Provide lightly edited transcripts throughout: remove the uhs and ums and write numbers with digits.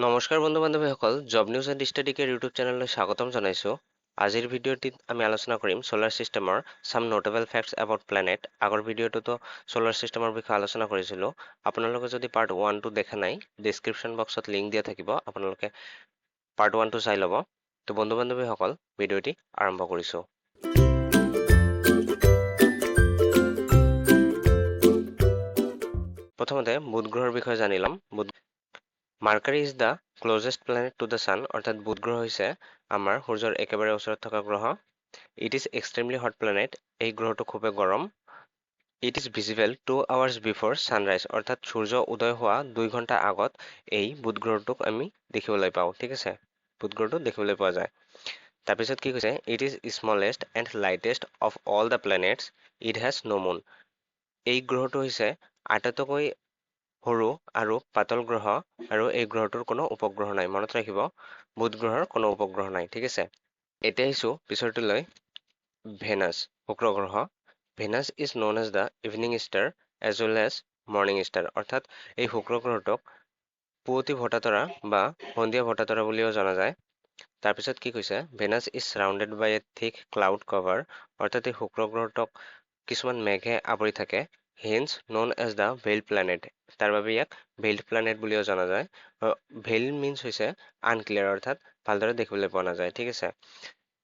নমস্কাৰ বন্ধু বান্ধৱীসকল, job news and ষ্টাডিকেৰ YouTube চেনেললৈ স্বাগতম জনাইছোঁ। আজিৰ ভিডিঅ'টিত আমি আলোচনা কৰিম solar ছিষ্টেমৰ some notable facts about planet. আগৰ ভিডিঅ'টোতো ছ'লাৰ ছিষ্টেমৰ বিষয়ে আলোচনা কৰিছিলোঁ। আপোনালোকে যদি পাৰ্ট ওৱানটো দেখা নাই, ডিছক্ৰিপশ্যন বক্সত লিংক দিয়া থাকিব, আপোনালোকে পাৰ্ট ওৱানটো চাই ল'ব। তো বন্ধু বান্ধৱীসকল, ভিডিঅ'টি আৰম্ভ কৰিছোঁ। প্ৰথমতে বুধ গ্ৰহৰ বিষয়ে জানি ল'ম। বুধ, Mercury is the closest planet to the sun, অৰ্থাৎ বুধ গ্ৰহ হৈছে আমাৰ সূৰ্যৰ একেবাৰে ওচৰত থকা গ্ৰহ। It is extremely hot planet, এই গ্ৰহটো খুবেই গৰম। It is visible 2 hours before sunrise, অৰ্থাৎ সূৰ্য উদয় হোৱা 2 ঘণ্টা আগত এই বুধ গ্ৰহটোক আমি দেখিবলৈ পাওঁ। ঠিক আছে, বুধ গ্ৰহটো দেখিবলৈ পোৱা যায়। তাৰপিছত কি কৈছে? It is smallest and lightest of all the planets. It has no moon. এই গ্ৰহটো হৈছে আটাইতকৈ সৰু আৰু পাতল গ্ৰহ আৰু এই গ্ৰহটোৰ কোনো উপগ্ৰহ নাই। মনত ৰাখিব, বুধ গ্ৰহৰ কোনো উপগ্ৰহ নাই। ঠিক আছে, এতিয়া আহিছোঁ পিছৰটোলৈ, ভেনাছ, শুক্ৰ গ্ৰহ। Venus is known as the evening star as well as morning star, অৰ্থাৎ এই শুক্ৰ গ্ৰহটোক পুৱতি ভটাতৰা বা সন্ধিয়া ভটাতৰা বুলিও জনা যায়। তাৰপিছত কি কৈছে? Venus is surrounded by a thick cloud cover, অৰ্থাৎ এই শুক্ৰ গ্ৰহটোক কিছুমান মেঘে আৱৰি থাকে, hence known as the veiled planet. তাৰ বাবে ইয়াক ভেইল্ড প্লেনেট বুলিও জনা যায়। ভেইল মিনছ হৈছে আনক্লিয়াৰ, অৰ্থাৎ ভালদৰে দেখিবলৈ পোৱা নাযায়। ঠিক আছে,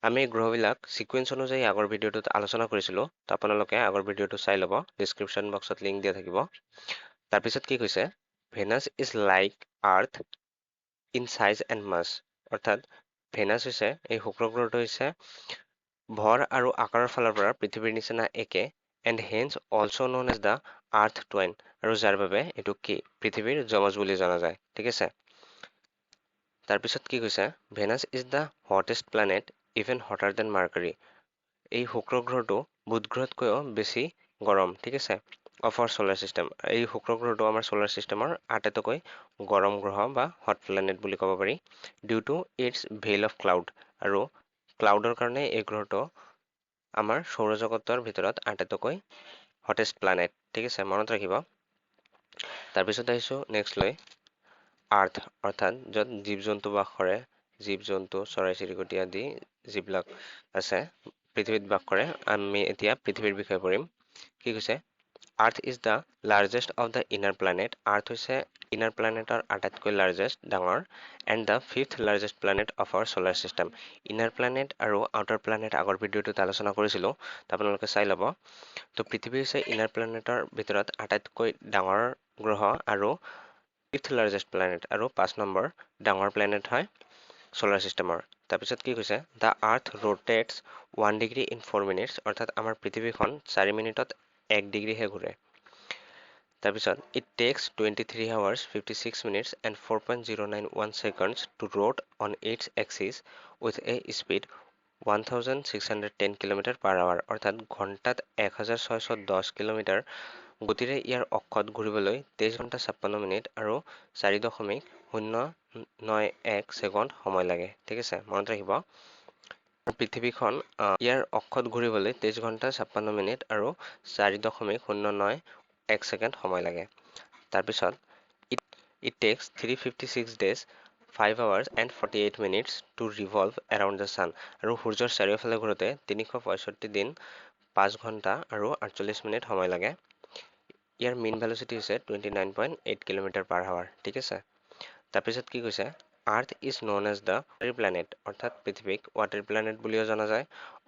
আমি এই গ্ৰহবিলাক ছিকুৱেঞ্চ অনুযায়ী আগৰ ভিডিঅ'টোত আলোচনা কৰিছিলোঁ। তো আপোনালোকে আগৰ ভিডিঅ'টো চাই ল'ব, ডিছক্ৰিপশ্যন বক্সত লিংক দিয়া থাকিব। তাৰপিছত কি কৈছে? Venus is like Earth in size and mass, অৰ্থাৎ ভেনাছ হৈছে, এই শুক্ৰ গ্ৰহটো হৈছে ভৰ আৰু আকাৰৰ ফালৰ পৰা পৃথিৱীৰ নিচিনা একে, and hence also known as the Earth twin, আৰু যাৰ বাবে এইটো কি পৃথিৱীৰ যমজ বুলি জনা যায়। ঠিক আছে, তাৰপিছত কি কৈছে? Venus is the hottest planet, even hotter than Mercury. এই শুক্ৰ গ্ৰহটো বুধ গ্ৰহতকৈও বেছি গৰম, ঠিক আছে, অফ our solar system. এই শুক্ৰ গ্ৰহটো আমাৰ চ'লাৰ ছিষ্টেমৰ আটাইতকৈ গৰম গ্ৰহ বা হট প্লেনেট বুলি ক'ব পাৰি, due to its veil of cloud, আৰু ক্লাউডৰ কাৰণে এই গ্ৰহটো আমাৰ সৌৰজগতৰ ভিতৰত আটাইতকৈ হটেষ্ট প্লেনেট। ঠিক আছে, মনত ৰাখিব। তাৰপিছত আহিছোঁ নেক্সট লৈ আৰ্থ, অৰ্থাৎ য'ত জীৱ জন্তু বাস কৰে, জীৱ জন্তু, চৰাই চিৰিকটি আদি যিবিলাক আছে, পৃথিৱীত বাস কৰে। আমি এতিয়া পৃথিৱীৰ বিষয়ে পঢ়িম। কি কৈছে? Earth is the largest of the inner planet, আৰ্থ হৈছে ইনাৰ প্লেনেটৰ আটাইতকৈ লাৰ্জেষ্ট, ডাঙৰ, and the fifth largest planet of our solar system. Inner planet আৰু আউটাৰ প্লেনেট আগৰ ভিডিঅ'টোত আলোচনা কৰিছিলোঁ, তো আপোনালোকে চাই ল'ব। তো পৃথিৱী হৈছে ইনাৰ প্লেনেটৰ ভিতৰত আটাইতকৈ ডাঙৰ গ্ৰহ আৰু ফিফ্থ লাৰ্জেষ্ট প্লেনেট, আৰু 5 নম্বৰ ডাঙৰ প্লেনেট হয় চ'লাৰ ছিষ্টেমৰ। তাৰপিছত কি কৈছে? The Earth rotates 1 degree in 4 minutes, অৰ্থাৎ আমাৰ পৃথিৱীখন 4 মিনিটত 1 ডিগ্ৰীহে ঘূৰে। তাৰপিছত it takes 23 hours 56 minutes and 4.091 seconds to rotate on its axis with a speed 1610 kilometer per hour, অৰ্থাৎ ঘণ্টাত 1610 কিলোমিটাৰ গতিৰে ইয়াৰ অক্ষত ঘূৰিবলৈ 23 ঘণ্টা 56 মিনিট আৰু 4.091 ছেকেণ্ড সময় লাগে। ঠিক আছে, মনত ৰাখিব, পৃথিৱীখন ইয়াৰ অক্ষত ঘূৰিবলৈ 23 ঘণ্টা 56 মিনিট আৰু 4.091 ছেকেণ্ড সময় লাগে। তাৰপিছত it takes 356 days, 5 hours and 48 minutes to revolve around the sun, আৰু সূৰ্যৰ চাৰিওফালে ঘূৰোতে 365 দিন, 5 ঘণ্টা আৰু 48 মিনিট সময় লাগে। ইয়াৰ মিন ভেলচিটি হৈছে 29.8 kilometer per hour. ঠিক আছে, তাৰপিছত কি কৈছে? Earth is known as the water planet, অৰ্থাৎ পৃথিৱীক ৱাটাৰ প্লেনেট বুলিও জনা যায়,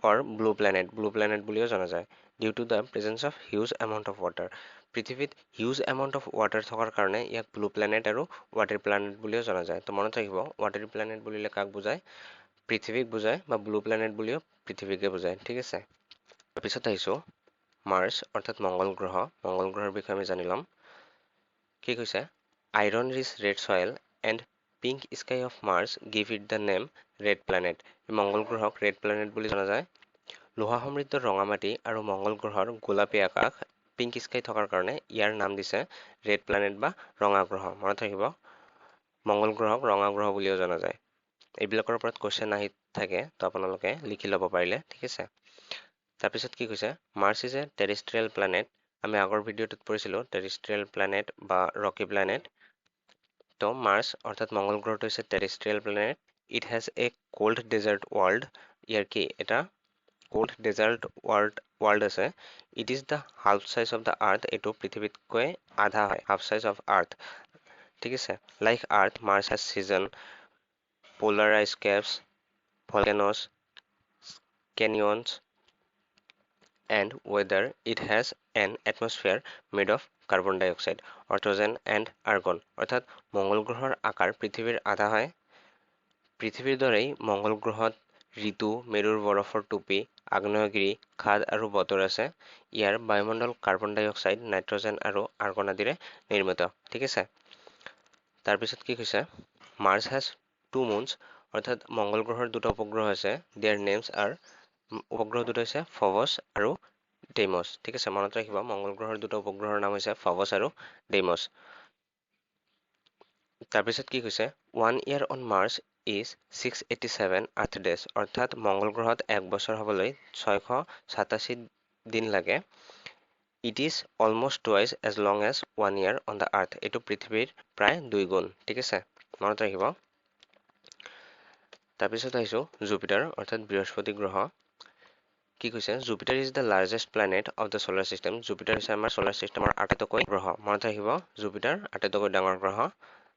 or blue planet, blue planet বুলিও জনা যায়, due to the presence of huge amount of water. পৃথিৱীত হিউজ এমাউণ্ট অফ ৱাটাৰ থকাৰ কাৰণে ইয়াক ব্লু প্লেনেট আৰু ৱাটাৰ প্লেনেট বুলিও জনা যায়। তো মনত ৰাখিব, ৱাটাৰ প্লেনেট বুলিলে কাক বুজায়? পৃথিৱীক বুজায়, বা ব্লু প্লেনেট বুলিও পৃথিৱীকে বুজায়। ঠিক আছে, তাৰপিছত আহিছোঁ মাৰ্চ, অৰ্থাৎ মংগল গ্ৰহ। মংগল গ্ৰহৰ বিষয়ে আমি জানি ল'ম। কি কৈছে? Iron rich red soil and pink sky of Mars give it the name red planet. মংগল গ্ৰহক ৰেড প্লেনেট বুলি জনা যায়। লোহা সমৃদ্ধ ৰঙা মাটি আৰু মংগল গ্ৰহৰ গোলাপী আকাশ, পিংক স্কাই থকাৰ কাৰণে ইয়াৰ নাম দিছে ৰেড প্লেনেট বা ৰঙা গ্ৰহ। মনত ৰাখিব, মংগল গ্ৰহক ৰঙা গ্ৰহ বুলিও জনা যায়। এইবিলাকৰ ওপৰত কুৱেশ্যন আহি থাকে, তো আপোনালোকে লিখি ল'ব পাৰিলে। ঠিক আছে, তাৰপিছত কি কৈছে? Mars is a terrestrial planet. আমি আগৰ ভিডিঅ'টোত পঢ়িছিলোঁ টেৰিষ্ট্ৰিয়েল প্লেনেট বা ৰকি প্লেনেট। তো মাৰ্চ অৰ্থাৎ মংগল গ্ৰহটো হৈছে terrestrial planet. It has a cold desert world. ইয়াৰ কি এটা কোল্ড ডেজাৰ্ট ৱৰ্ল্ড আছে। It is the half size of the earth. এইটো পৃথিৱীতকৈ আধা হয়, হাফ চাইজ অফ আৰ্থ, ঠিক আছে। Like earth, Mars has season, polar ice caps, volcanoes, canyons and weather. It has an atmosphere made of carbon dioxide, nitrogen and argon. অৰ্থাৎ মংগল গ্ৰহৰ আকাৰ পৃথিৱীৰ আধা হয়। পৃথিৱীৰ দৰেই মংগল গ্ৰহত ঋতু, মেৰুৰ বৰফৰ টুপি, আগ্নেয়গিৰি, খাদ আৰু বতৰ আছে। ইয়াৰ বায়ুমণ্ডল কাৰ্বন ডাই অক্সাইড, নাইট্ৰজেন আৰু আৰ্গন আদিৰে নিৰ্মিত, ঠিক আছে। তাৰপিছত কি কৈছে? Mars has two moons. অৰ্থাৎ মংগল গ্ৰহৰ দুটা উপগ্ৰহ আছে। Their names are, উপগ্ৰহ দুটা হৈছে ফবছ আৰু ডেইমছ, ঠিক আছে। মনত ৰাখিব, মংগল গ্ৰহৰ দুটা উপগ্ৰহৰ নাম হৈছে ফবছ আৰু ডেইমছ। তাৰপিছত কি কৈছে? One year on Mars is 687 earth days. অৰ্থাৎ মংগল গ্ৰহত এক বছৰ হ'বলৈ 687 দিন লাগে। It is almost twice as long as one year on the earth. এইটো পৃথিৱীৰ প্ৰায় দুই গুণ, ঠিক আছে, মনত ৰাখিব। তাৰপিছত আহিছোঁ জুপিটাৰ অৰ্থাৎ বৃহস্পতি গ্ৰহ। কি কৈছে? Jupiter is the largest planet of the solar system. Jupiter হৈছে আমাৰ চ'লাৰ চিষ্টেমৰ আটাইতকৈ গ্ৰহ। মনত ৰাখিব, জুপিটাৰ আটাইতকৈ ডাঙৰ গ্ৰহ।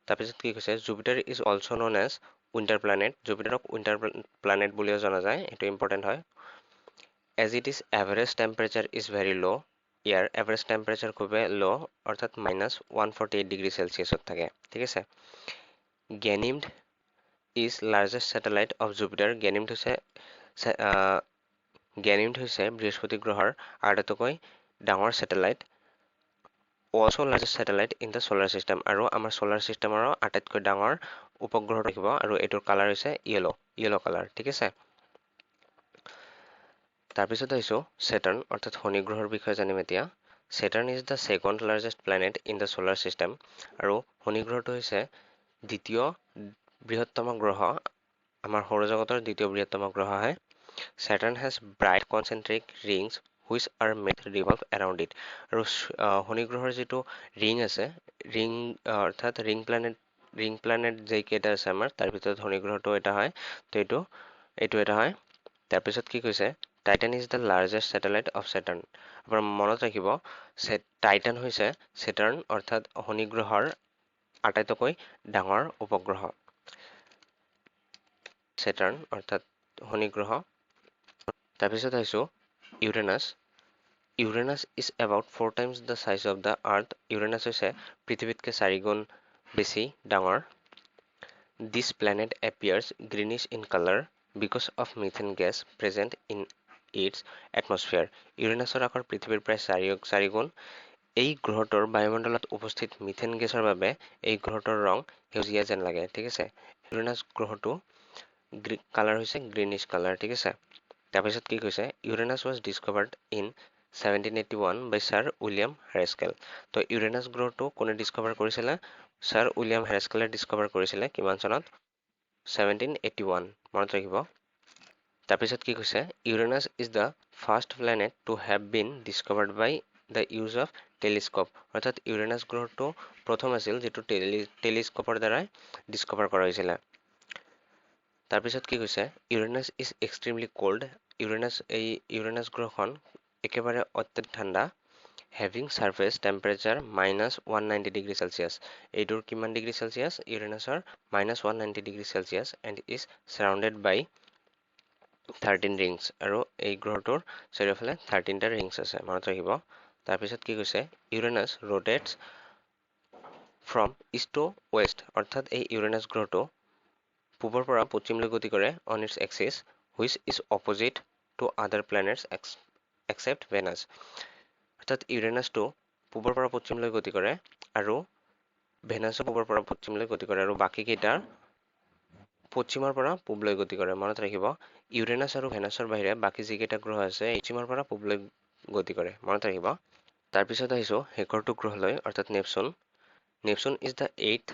তাৰপিছত কি কৈছে? Jupiter is also known as winter planet. জুপিটাৰক winter planet বুলিও জনা যায়, এইটো ইম্পৰ্টেণ্ট হয়। As it is average temperature is very low. Year average temperature খুবেই ল', অৰ্থাৎ -148 ডিগ্ৰী চেলচিয়াছত থাকে, ঠিক আছে। Ganymede is largest satellite of Jupiter. গেনিমড হৈছে বৃহস্পতি গ্ৰহৰ আটাইতকৈ ডাঙৰ satellite. Also largest satellite in the solar system. আৰু আমাৰ চ'লাৰ চিষ্টেমৰো আটাইতকৈ ডাঙৰ উপগ্ৰহ থাকিব আৰু এইটোৰ কালাৰ হৈছে য়েল' কালাৰ, ঠিক আছে। তাৰপিছত আহিছোঁ ছেটাৰ্ণ অৰ্থাৎ শনি গ্ৰহৰ বিষয়ে জানিম এতিয়া। Saturn is the second largest planet in the solar system. আৰু শনি গ্ৰহটো হৈছে দ্বিতীয় বৃহত্তম গ্ৰহ, আমাৰ সৌৰজগতৰ দ্বিতীয় বৃহত্তম গ্ৰহ হয়। Saturn has bright concentric rings which are made revolve around it. আৰু শনি গ্ৰহৰ যিটো ৰিং আছে, ৰিং অৰ্থাৎ ৰিং প্লেনেট যিকেইটা আছে আমাৰ, তাৰ ভিতৰত শনি গ্ৰহটো এটা হয়। তো এইটো এটা হয়। তাৰপিছত কি কৈছে? Titan is the largest satellite of Saturn. আপোনাৰ মনত ৰাখিব, টাইটান হৈছে ছেটাৰ্ণ অৰ্থাৎ শনি গ্ৰহৰ আটাইতকৈ ডাঙৰ উপগ্ৰহ, ছেটাৰ্ণ অৰ্থাৎ শনি গ্ৰহ। তাৰপিছত আহিছোঁ Uranus. Uranus is about four times the size of the earth. Uranus হৈছে পৃথিৱীতকৈ চাৰিগুণ বেছি ডাঙৰ। This planet appears greenish in colour because of methane gas present in its atmosphere. ইউৰেনাছৰ আকাৰ পৃথিৱীৰ প্ৰায় চাৰিগুণ। এই গ্ৰহটোৰ বায়ুমণ্ডলত উপস্থিত মিথেন গেছৰ বাবে এই গ্ৰহটোৰ ৰং সেউজীয়া যেন লাগে, ঠিক আছে। ইউৰেনাছ গ্ৰহটো কালাৰ হৈছে গ্ৰীনিছ কালাৰ, ঠিক আছে। তাৰপিছত কি কৈছে? Uranus was discovered in 1781 by Sir William Herschel. তো ইউৰেনাছ গ্ৰহটো কোনে ডিছকভাৰ কৰিছিলে? ছাৰ উইলিয়াম হেৰেস্কেলে ডিছকভাৰ কৰিছিলে। কিমান চনত? 1781, মনত ৰাখিব। তাৰপিছত কি কৈছে? Uranus is the first planet to have been discovered by the use of telescope. অৰ্থাৎ ইউৰেনাছ গ্ৰহটো প্ৰথম আছিল যিটো টেলিস্কোপৰ দ্বাৰাই ডিছকভাৰ কৰা হৈছিলে। তাৰপিছত কি কৈছে? Uranus is extremely cold. এই ইউৰেনাছ গ্ৰহখন একেবাৰে অত্যধিক ঠাণ্ডা, having surface temperature -190 degree Celsius. এইটোৰ কিমান degree Celsius? ইউৰেনাছৰ -190 degree Celsius and is surrounded by 13 rings. আৰু এই গ্ৰহটোৰ চাৰিওফালে 13টা ৰিংছ আছে, মনত ৰাখিব। তাৰপিছত কি কৈছে? Uranus rotates from east to west. অৰ্থাৎ এই ইউৰেনাছ গ্ৰহটো পূবৰ পৰা পশ্চিমলৈ গতি কৰে on its axis, which is opposite to other planets except Venus. অৰ্থাৎ ইউৰেনাছটো পূবৰ পৰা পশ্চিমলৈ গতি কৰে আৰু ভেনাছো পূবৰ পৰা পশ্চিমলৈ গতি কৰে আৰু বাকীকেইটাৰ পশ্চিমৰ পৰা পূবলৈ গতি কৰে, মনত ৰাখিব। ইউৰেনাছ আৰু ভেনাছৰ বাহিৰে বাকী যিকেইটা গ্ৰহ আছে, পশ্চিমৰ পৰা পূবলৈ গতি কৰে, মনত ৰাখিব। তাৰপিছত আহিছোঁ শেষৰটো গ্ৰহলৈ, অৰ্থাৎ Neptune. Neptune is the eighth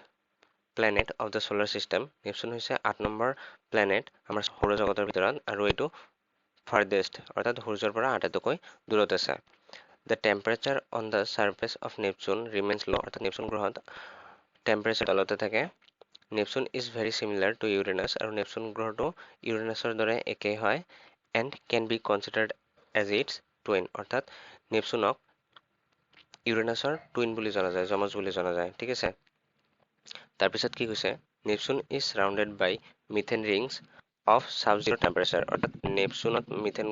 planet of the solar system. Neptune হৈছে 8 নম্বৰ প্লেনেট আমাৰ সৌৰজগতৰ ভিতৰত আৰু এইটো ফাৰ্দেষ্ট, অৰ্থাৎ সূৰ্যৰ পৰা আটাইতকৈ দূৰত আছে। The temperature on the surface of Neptune remains low. অৰ্থাৎ নেপচুন গ্ৰহত টেম্পাৰেচাৰ তলতে থাকে। Neptune is very similar to Uranus, আৰু নেপচুন গ্ৰহটো ইউৰেনাছৰ দৰে একেই হয়, and can be considered as its twin, অৰ্থাৎ নেপচুনক ইউৰেনাছৰ টুইন বুলি জনা যায়, যমজ বুলি জনা যায়। ঠিক আছে, তাৰপিছত কি কৈছে? Neptune is surrounded by methane rings of sub zero temperature, অৰ্থাৎ নেপচুনত মিথেন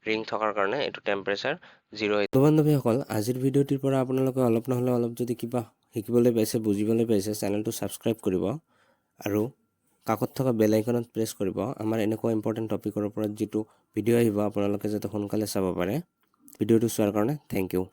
ৰিং থকাৰ কাৰণে এইটো টেম্পাৰেচাৰ জিৰ'। বন্ধু বান্ধৱীসকল, আজিৰ ভিডিঅ'টিৰ পৰা আপোনালোকে অলপ নহ'লে অলপ যদি কিবা শিকিবলৈ পাইছে, বুজিবলৈ পাইছে, চেনেলটো ছাবস্ক্ৰাইব কৰিব আৰু কাষত থকা বেল আইকনত প্ৰেছ কৰিব, আমাৰ এনেকুৱা ইম্পৰ্টেণ্ট টপিকৰ ওপৰত যিটো ভিডিঅ' আহিব আপোনালোকে যাতে সোনকালে চাব পাৰে। ভিডিঅ'টো চোৱাৰ কাৰণে thank U.